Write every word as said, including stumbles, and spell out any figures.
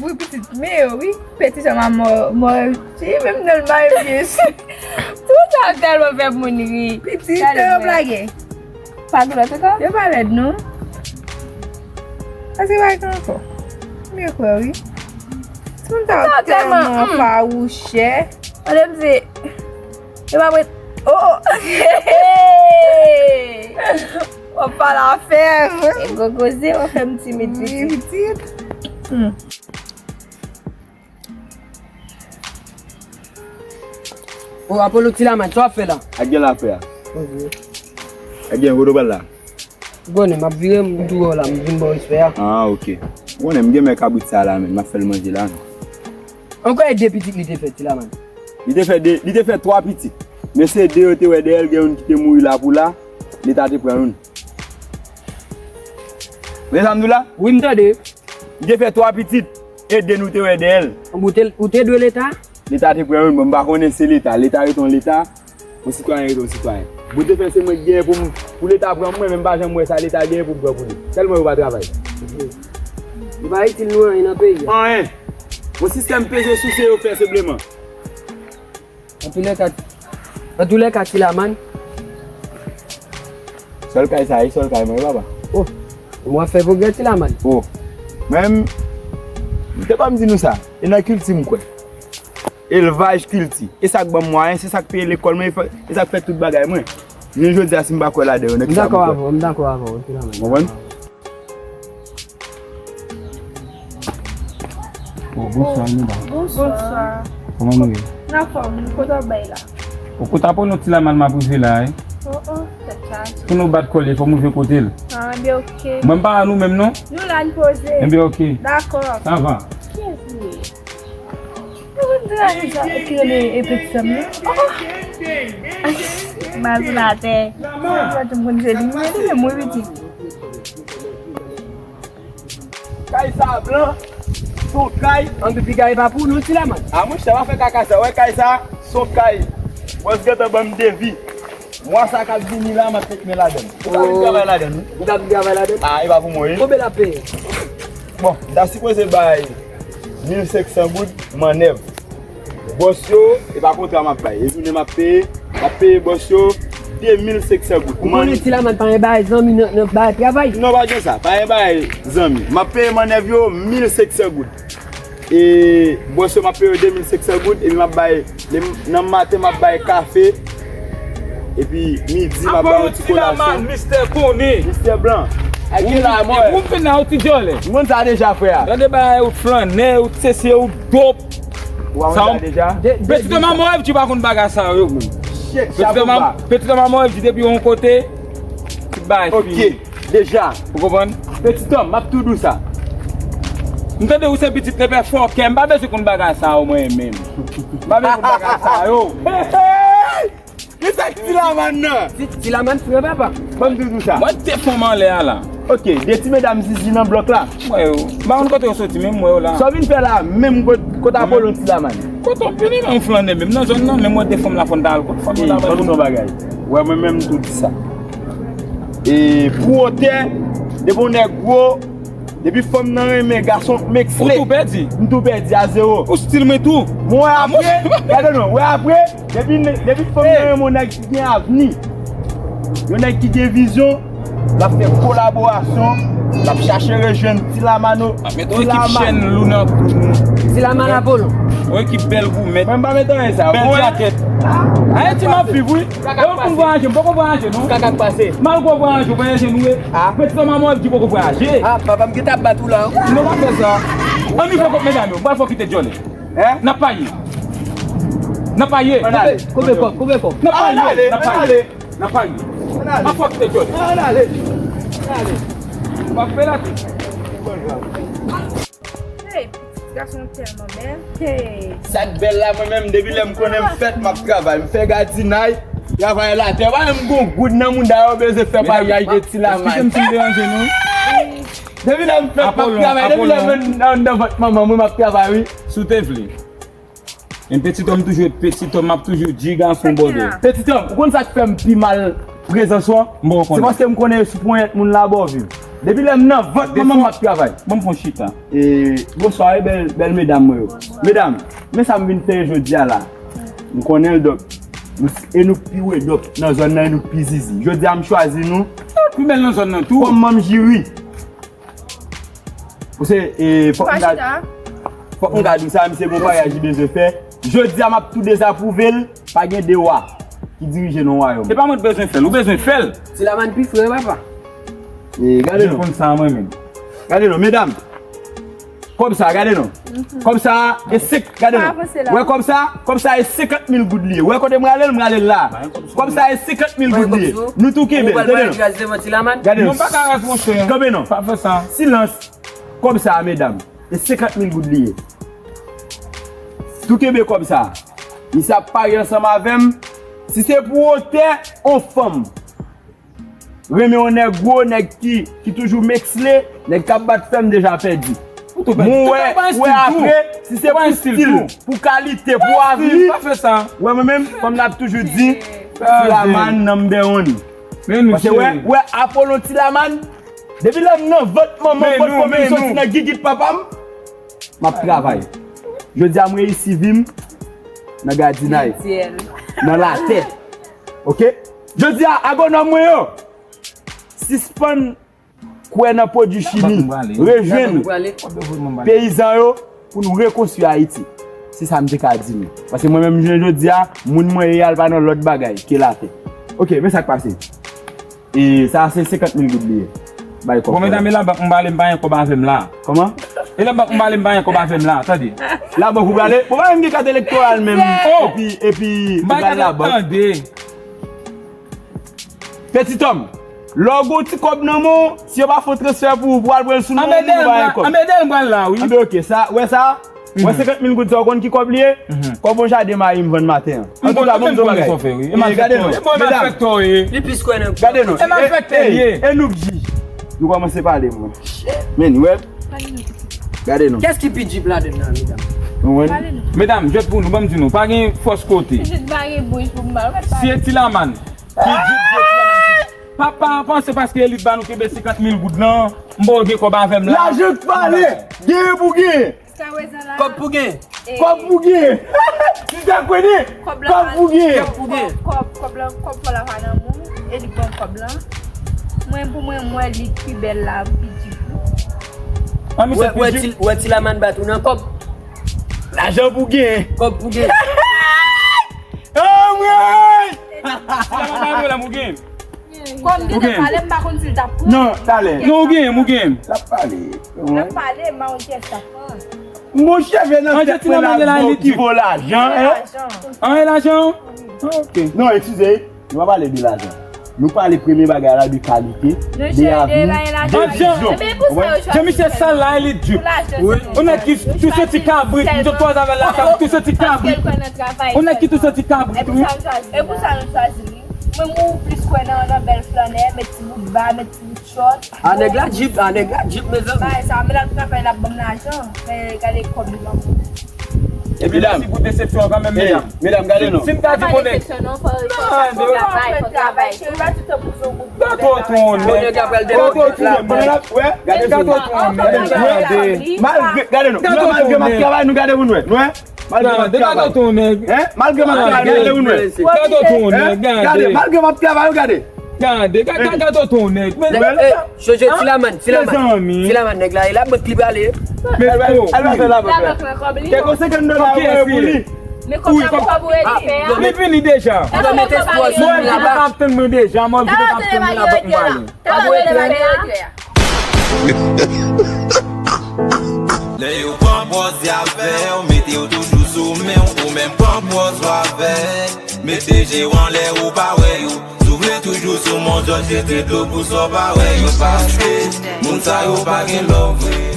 Wi, pitit, men yo, wi. Peti sa maman, mwen, si menm nan l mare byen. Tout sa tèlman fè moun ri. Pitit, yo blage. Pa gen lòt ankò? Yo pa lèd, non. Èske pa gen ankò? M byen kwè, wi. Timoun sa yo tèlman fawouchè. Mwen, m di, yo pa mwen. Oh, oh. W ap pale afè. E gwo koze, w ap fè m timid, pitit. Wi, pitit. Hmm. O, Apollo, Ti Laman, sa w ap fè la? Ak gen l ap fè a. Ak gen kote w pral la? Ou konnen, m ap vire, m tou wè w la, m vin ba w respè a. Ah, ok. Ou konnen, m gen men kabrit sa la, men, m ap fè l manje la, non. Ankò e de pitit li te fè, Ti Laman? Li te fè de, li te fè twa pitit. Men se de yo te wè dèyè l, gen youn ki te mouri la pou la, Leta te pran youn. Men sa m di w la? Wi, m tande. Li te fè twa pitit, e de nou te wè dèyè l. Ou te, ou te dwe Leta? Leta te pran youn, bon, m pa konnen se Leta. Leta rete yon Leta, yon sitwayen rete yon sitwayen. Bon, te fè se mwen ki genyen pou m, pou Leta pran mwen, men m pa janm wè sa Leta genyen pou m pran pou li. Tèlman yo pa travay. Li pa itil nou anyen nan peyi a. Anyen. Yon sistèm peze souse yo fè senpleman. Antoulèka, antoulèka, Ti Laman. Sèl kay sa, e sèl kay mwen, papa. Oh, mwen fè pwogrè, Ti Laman. Oh, men, m te konn di nou sa, e nan kilti m kwè. Elvaj, kilti. E sa k ban m mwayen, se sa k peye lekòl mwen, e sa k fè tout bagay mwen. Jounen jodi a, si m pa kwè ladan yo, nan ki sa m kwè? M dakò avè w, m dakò avè w, Ti Laman. Ou konprann? Oh, bonswa, Nina. Bonswa. Kòman nou ye? N anfòm, kote w ap bay la? O, kote Apollo, Ti Laman m ap rive la, wi. Oh, oh, tèt chaje. Pou nou bat kòlè, fò m rive kote l. Ah, enben, ok. Mwen, m pa a nou menm, non. Nou la, n poze. Enben, ok. Dakò. Sa va. Kiyès li ye? Mwen konn ti raje sa, e ki rele e pitit sa m nan. Oh, oh. Mazolatè. Sa m konn se li, men li menm wi pitit. Kay sa blan, se yon kay. Anpi piga e pa pou nou, Ti Laman. A monchè, pa fè kaka sa. Wè kay sa, se yon kay. Bòs gentan ban m devi. Mwa sa k ap vini la, m ap met men ladan l. Ou ka vin travay ladan l, wi. Ou ka vin travay ladan l? A, e pa pou mwen, wi. Konbyen l ap peye? Bon, m ta sipoze bay mil senk san goud mannèv. Bòs yo, e pa kontra m ap bay. E jounen m ap peye, m ap peye bòs yo de mil senk san goud. Ou konnen Ti Laman pa gen bagay zanmi nan, nan bagay travay. Non, pa gen sa. Pa gen bagay zanmi. M ap peye mannèv yo mil senk san goud. E bòs yo, m ap peye yo de mil senk san goud, epi m ap bay, le, nan maten, m ap bay kafe, epi midi, m ap bay yon ti kolasyon. Mistè konnen. Mistè blan. Ak ki la, mwen. Ou fin la, ou ti djòlè. M konn sa deja, frè a. Gade bagay, ou flannè, ou sesi, ou dop. Ou pa konn sa deja? Petit homme a mwen, di pa konn bagay sa yo, menm. Petit homme a mwen, di depi yon kote, tout bagay fini. Deja. Ou konprann? Petit homme, m ap tou di w sa. M tande ou se pitit lepè fòkè, m pa bezwen konn bagay sa yo mwen menm. M pa bezwen konn bagay sa yo. Men sa k Ti Laman nan? Ti, Ti Laman fre papa. Ban m tou di w sa. Mwen te fon m anlè a la. Ok, de ti medam zizi nan blòk la. M wè yo. M pa konn kote yo soti, men m wè yo la. Sa w vin fè la, menm kot, kot Apollo Ti Laman? Kote w vini menm flannen menm nan zòn nan, menm mwen te fon m la fon ta al kot fanm yo la. Ban m di w yon bagay. Wè mwen menm m tou di sa. E pou wotè, depi yon nèg gwo, depi fanm nan renmen gason, m eksle. Ou tou pèdi. M tou pèdi a zewo. Ou stil mwen tou. Mwen wè apre, gade non, wè apre, depi, depi fanm nan renmen yon nèg ki gen avni, yon nèg ki gen vizyon, l ap fè kolaborasyon, l ap chache rejwenn Ti Lamano. Ap met yon ekip chèn lou nan kou nou. Ti Lamano Apollo. Yon ekip bèl goumèt. Mwen m pa met anyen sa. Bèl jakèt. Ayiti m ap viv wi. E ou konn vwayaje, m poko vwayaje non. Kaka k pase. Mal gwo vwayaje, vwayaje nou ye. Ah. Men ti fanm an mwen di poko vwayaje. Ah, papa m gentan ap bat ou la. Nou pa fè sa. Ann rive kot medam yo, m pral fè w kite djòlè. Hein? N ap paye. N ap paye. Ann ale. Koupe kò, koupe kò. N ap paye. Ann ale, ann ale. N ap paye. Ann ale. M ap fè w kite djòlè. Ann ale. Ann ale. M ap fè la. Hey, pitit gason tèlman bèl. Hey. Sa k bèl la, mwen menm, depi lè m konnen m fèt, m ap travay. M fè gadinay, travay latè. Pa menm gon goud nan mouda yo bezwen fè paryaj de Ti Laman. Eskize m si m deranje nou. Depi lè m fèt, m ap travay. Depi lè m anndan vant manman m, wi, m ap travay, wi. Si w te vle. Men petit homme toujou ret petit homme, m ap toujou di gason bòdè. Petit homme, ou konn sa k fè m pi mal prezans ou an? M poko konnen. Se paske m konnen sou ponyèt moun la ba w viv. Depi lè m nan vant manman m ap travay. Ban m fon chita. E, bonswa, e bèl, bèl medam mwen yo. Medam, men sa m vin fè jodi a la. M konnen l dòk. Nou s- e nou k pi wi dòk nan zòn nan, e nou k pi zizi. Jodi a m chwazi nou. Pi bèl nan zòn nan tou. Kòm manm jiri. Ou se, e, fòk m gad, fòk m gad ou sa, misye gon vwayaj li bezwen fè. Jodi a m ap tou dezapwouve l, pa gen de wa ki dirije nan wayòm. Se pa mwen k bezwen fè l, ou bezwen fè l. Ti Laman pi fre, papa. E, gade non. Mwen konn sa mwen menm. Gade non, medam. Kòb sa, gade non. Kòb sa, e senk, gade non. Wè kòb sa, kòb sa e senkant mil goud li ye. Wè kote m rale l, m rale l la. Kòb sa e senkant mil goud li ye. Nou tou kenbe l, tande non. Gade non. Non, pa ka raz, monchè. Kanpe non. Pa fè sa. Silans. Kòb sa, medam, e senkant mil goud li ye. Tou kenbe kòb sa. Misye ap parye ansanm avè m. Si se pou wotè, on fanm. Renmen yon nèg gwo, nèg ki, ki toujou mekslè, nèg k ap bat fè m deja pèdi. Mwen wè, wè apre, si se pou stil, pou kalite, pou avni. Pa fè sa. Wè mwen menm, kòm n ap toujou di, Ti Laman number one. Paske wè, wè Apollo Ti Laman, depi lè m nan vant manman m, potko m soti nan gigit papa m, m ap travay. Jodi a m reyisi vi m nan gadinay, nan latè. Oke? Jodi a, agwonòm mwen yo, sispann kwè nan pwodui chimi, rejwenn peyizan yo pou nou rekonstwi Ayiti. Se sa m te ka di nou. Paske mwen menm, jounen jodi a, moun mwen ye a, l pa nan lòt bagay ke latè. Oke, men sa k pase. E sa se senkant mil goud li ye. Bay kòb. Bon, medam, e labank m pale, m pa gen kòb avè m la. Kòman? E labank m pale, m pa gen kòb avè m la, tande. Labank ou prale? Bon, pa menm gen kat elektoral menm. Oh! Epi, epi, ou prale labank. Tande. Petit homme, lè w gen yon ti kòb nan men w, si yo pa fè yon transfè pou ou, pou w al pran l sou non w, ou pa gen kòb. Anmède l, m pral la, wi. Anben, oke, sa, wè sa? Wè senkant mil goud sa, ou konn ki kòb li ye? Kòb yon jaden mayi m vann maten an. Antouka, bon, m di w bagay. E, gade non. Medam, gade non. E, e, e nou k jij. Nou kòmanse pale, mwen. Men, wè. Gade non. Kiyès ki pi djip ladann nan, medam? Nou wè? Medam, jwèt pou nou, ban m di nou, pa gen fòs kote. Si e Ti Laman ki djip, se Ti Laman ki djip. Papa, panse paske elit ba nou kenbe senkant mil goud lan, m ba w gen kòb avè m la. Lajan k pale, genyen pou genyen. Kòb pou gen. Kòb pou gen. Ti Jack René, kòb pou gen. Kòb pou gen. Kòb, kòb, kòb lan, kòb fò la pa nan moun. E li pran kòb lan. Mwen, pou mwen, mwen, li pi bèl la, pi djip. Wè, wè, ti, wè, Ti Laman bat ou nan kòb. Lajan pou gen. Kòb pou gen. Anmwey! Ti Laman bat ou la, pou gen. Kòm m gentan pale, m pa konn si l t ap pran. Non, talè. Non, ou gen, ou gen. L ap pale. L ap pale, m pa konn kiyès k ap pran. Monchè, vè nan tèt mwen la, ki vo lajan, en? An, e lajan? Ok. Non, eskize, nou pa pale de lajan. Nou pale premye bagay la de kalite, de avni, de vizyon. Jan misye sal la, e li di. Ou nèg ki tou soti kabrit, m sot kwaze avè l la, tou soti kabrit. Ou nèg ki tou soti kabrit, wi. E pou sa nou chwazi li. Mwen, mwen plis kwè nan, nan bèl flannè, met ti bout ba, met ti bout chòt. A nèg la djip, a nèg la djip, mezanmi. Bagay sa, men l ap travay, l ap ban m lajan. Men gade kòb li ban m. Epi medam, mèsi pou desepsyon an kanmenm, medam. Medam, gade non. Si m ta di konnen. Gade non. Gade non. Malgre, gade non. Malgre m ap travay, nou gade pou nou wè. Nou wè? Malgre m ap travay. Gade, gade, gade, gade, gade, gade, gade. Gade, malgre m ap travay, ou gade. Gade, gade, gade, gade, gade. Chonje Ti Laman, Ti Laman. Ti Laman, nèg la, e labank li prale. Al pa fè labank la. Kèk senkant dola, ou wè pou li. Men kòb la pou kòb ou rekipere a. Li vini deja. Ou dwe met espwa sou li laba. Mwen, mwen ap tann mwen deja, mwen vin ap tann mwen labank mwen ale. Lè yo pran pòz y avè w, mete yo toujou sou men w, ou menm pran pòz w avè. Mete je w anlè, ou pa wè yo. Soufle toujou sou mon zòn, jete dlo pou sa w pa wè yo. Paske moun sa yo pa gen love vre.